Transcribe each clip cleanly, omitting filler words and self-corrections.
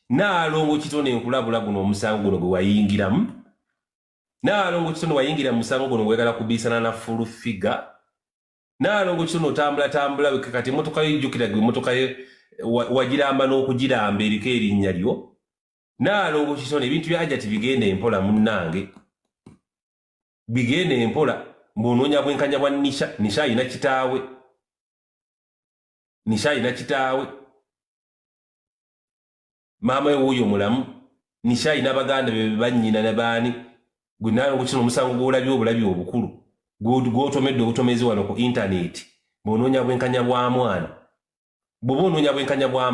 Naalongo Kitone, nkulabula, guno omusango guno gwe wayingiramu. Naalongo Kitone, wayingira mu musango guno gwegala kubiisana na Full Figure. Naalongo Kitone, otambula tambula, kati emotoka yo, ejjukira gwe emotoka yo wagiramba n'okugiramba eriko erinnya lyo. Naalongo Kitone, ebintu bya Hajati bigenda empola, munnange, bigenda empola. Mbw'onoonya bwenkanya bwa Nisha, Nisha ayina kitaawe, Nisha ayina kitaawe, maama we wuuyo mulamu. Nisha ayina baganda be, bannyina ne baani. Gwe Naalongo Kitone, omusango gw'olabye obulabi obukulu gw'otomedde obutomezi wano ku intaneti, bw'onoonya bwenkanya bwa mwana, bw'oba onoonya bwenkanya bwa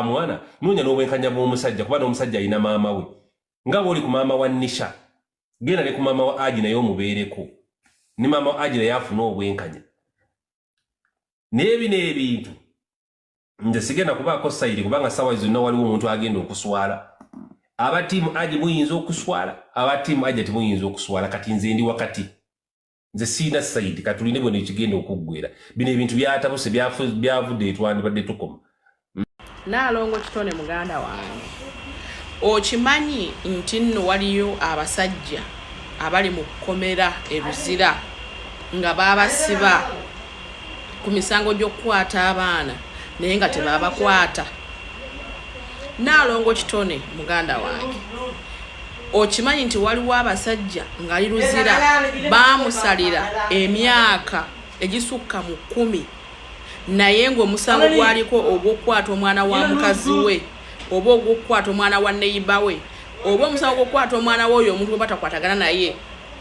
mwana, noonya n'obwenkanya bw'omusajja, kuba n'omusajja alina maama we. Nga bw'oli ku maama wa Nisha, genda ne ku maama wa Aji naye omubeereko, ne maama wa Aji naye afune obwenkanya. Naye bino ebintu nze sigenda kubaako side, kubanga sawa zonna waliwo omuntu agenda okuswala. Aba team Aji muyinza okuswala, aba team Hajati muyinza okuswala. Kati nze ndi wakati, nze siina side. Katuline bweno ekigenda okuggwera. Bino ebintu byatabuse, byavudde etwandibadde tukoma. Naalongo Kitone, muganda wange, okimanyi nti nno waliyo abasajja abali mu kkomera e Luzira nga baabasiba ku misango gy'okukwata abaana, naye nga tebabakwata? Naalongo Kitone, muganda wange, okimanyi nti waliwo abasajja ng'ali Luzira baamusalira emyaka egisukka mu 10, naye ng'omusango gwaliko ogw'okukwata omwana wa mukazi we, oba ogw'okukwata omwana wa neighbour we, oba omusango gw'okukwata omwana we oyo omuntu gwe batakwatagana naye,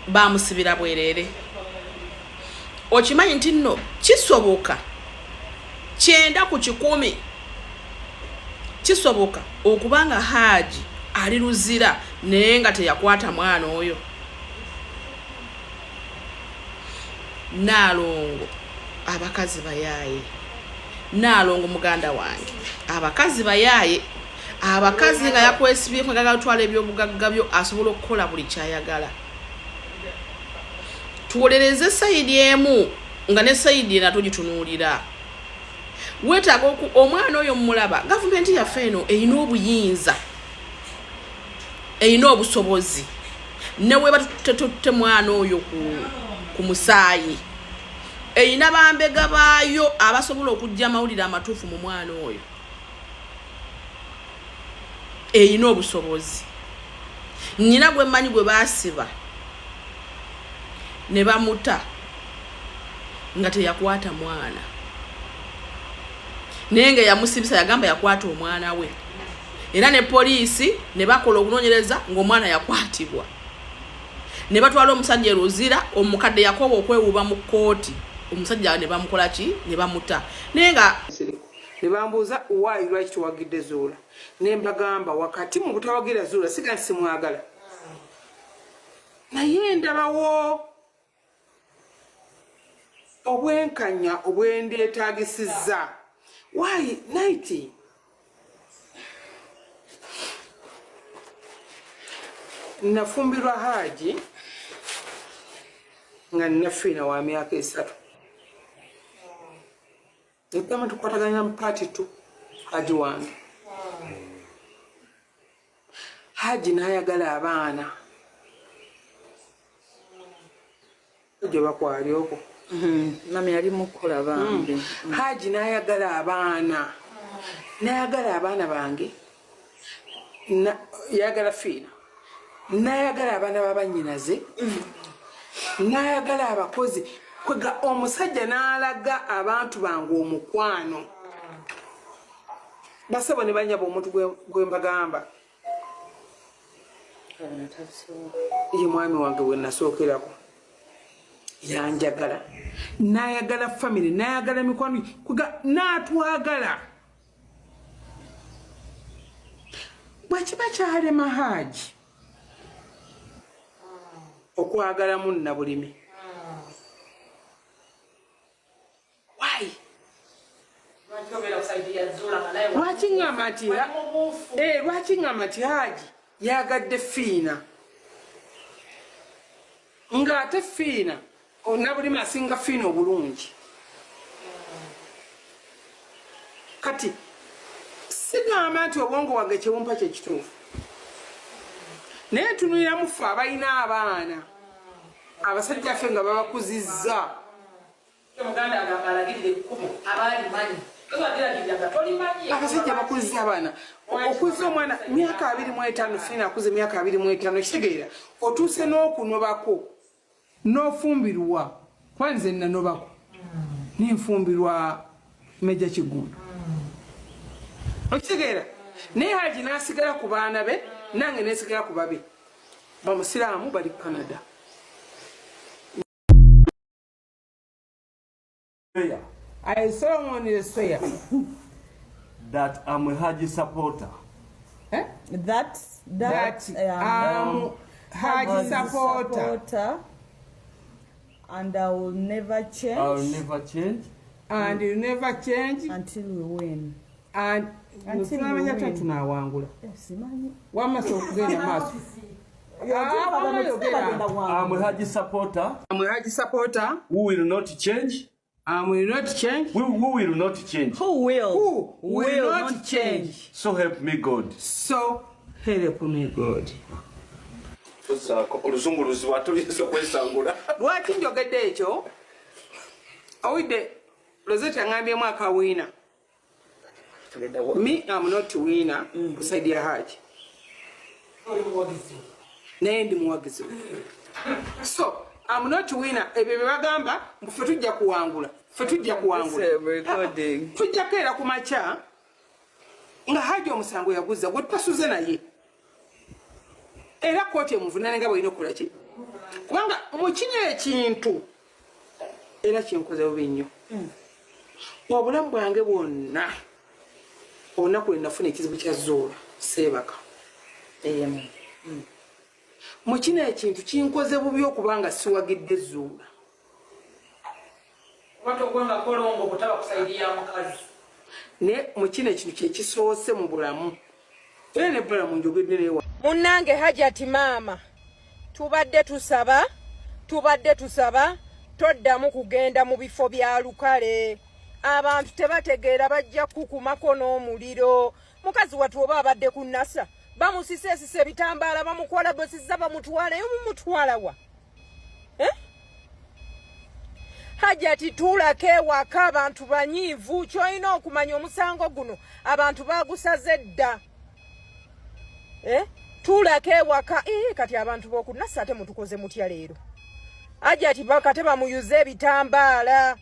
bamusibira bwereere? Okimanyi nti nno kisoboka 90% kisoboka okuba nga Haaji ali Luzira naye nga teyakwata mwana oyo? Naalongo, abakazi bayaaye. Naalongo, muganda wange, abakazi bayaaye. Abakazi nga yakwesibyeko, nga gutwala ebyobugagga byo, asobola okukola buli kyayagala. Tuwolereze side emu, nga ne side ena tugitunuulira. Weetaaga omwana oyo mumulaba. Gavumenti yaffe eno erina obuyinza, erina obusobozi. Neweba tetutte mwana oyo ku musaayi, erina bambega baayo abasobola okujja amawulire amatuufu mu mwana oyo. Erina obusobozi. Nyina gwe mmanyi gwe baasiba ne bamuta nga teyakwata mwana, naye nga yamusibisa yagamba yakwata omwana we, era ne poliisi ne bakola okunoonyereza ng'omwana yakwatibwa, ne batwala omusajja e Luzira. Omukadde yakoowa okwewuuba mu kkooti, omusajja ne bamukola ki? Ne bamuta, naye nga Ne bambuuza, "Why, lwaki tuwagidde Zuula?" Ne mbagamba, wakati mu butawagira Zuula, siga nti simwagala, naye ndabawo obwenkanya obwendyetaagisizza. Why night nafumbirwa Haaji nga nina Fiina wa myaka 3. Egamba tukwataganya mu part two. Haji wange, Haji n'ayagala abaana gye bakwali okwo. Mami yali mukola bambi. Haji n'ayagala abaana, n'ayagala abaana bange, yayagala Fiina, n'ayagala abaana babanyinaze, n'ayagala abakozi. Kwega omusajja n'alaga abantu bange omukwano. Basebo ne banyaba, omuntu gwe mbagamba ye mwami wange gwe nasookerako, yanjagala, n'ayagala family, n'ayagala mikwano, kwega n'atwagala. Bwe kiba kyalema Haaji okwagala munna bulimi, why lwaki ŋŋamba nti lwaki ŋŋamba nti Haaji yagadde Fiina, ng'ate Fiina nabulimi asinga Fiina obulungi? Kati Sigamba nti obwongo bwange kyebumpa kyekituufu, naye ntunuliramu ffe abalina abaana abasajja ffe nga babakuzizza. Abasajja bakuzza abaana, okuzza omwana myaka 25, fiina akuza emyaka 25, kitegeera otuuse n'okunobako n'ofumbirwa. Kuba nze nanobako nenfumbirwa Meja Kigulu, okitegeera? Naye Haji n'asigala ku baana be, nange nesigala ku babe. Bamusiraamu bali Canada. I solemnly swear that I'm a Haji supporter. Eh? That, That I'm Haji supporter. Supporter, and I will never change. I will never change. And you never change. Until we win. And Until we tunamanya win. Tunawangula. Simanyi. Wamasa okugenda maaso. Ah, wamma yogera. I'm a Haji supporter I'm a Haji supporter. who will not change. I will not change. Who will not change. Who will? Who will not change. So help me God. So help me God. Oluzungu luzibu ate oyinza okwesangula. Lwaki njogedde ekyo? Owidde Rosette aŋambyemu akawina. Me, am not winner ku side ya Haji, naye ndi muwagizi we. So am not winner. Ebyo bye bagamba mbu ffe tujja kuwangula, ffe tujja kuwangula. Recording. Tujja keera ku makya nga Haji omusango yaguza gwe tutasuze naye, era kooti emuvunane nga bwelina okukola ki, kubanga mukino ekintu era kinkoze bubi nnyo. Obulamu bwange bwonna, olunaku lwe nafuna ekizibu kya Zuula seebaka. Mu kino ekintu kinkoze bubi okubanga siwagidde Zuula. Kuba togwanga kolongo butaba ku side ya mukazi. Naye mu kino ekintu kyekisoose mu bulamu, era ne bulamu njogedde naye. Munnange Hajati maama, tubadde tusaba, tubadde tusaba toddamu kugenda mu bifo bya lukale. Abantu tebategeera, bajja kukumako n'omuliro. Mukazi wattu oba abadde ku nasa, bamusisa esisa ebitambaala, bamukola bosiza, bamutwalayo, mumutwala wa, eh? Hajati, tuulako ewaka, abantu banyiivu. Kyolina okumanya, omusango guno abantu bagusaze dda, eh? Tuulako ewaka. Kati abantu bokunasa ate mutukoze mutya leero? Hajati bakate bamuyuze ebitambaala.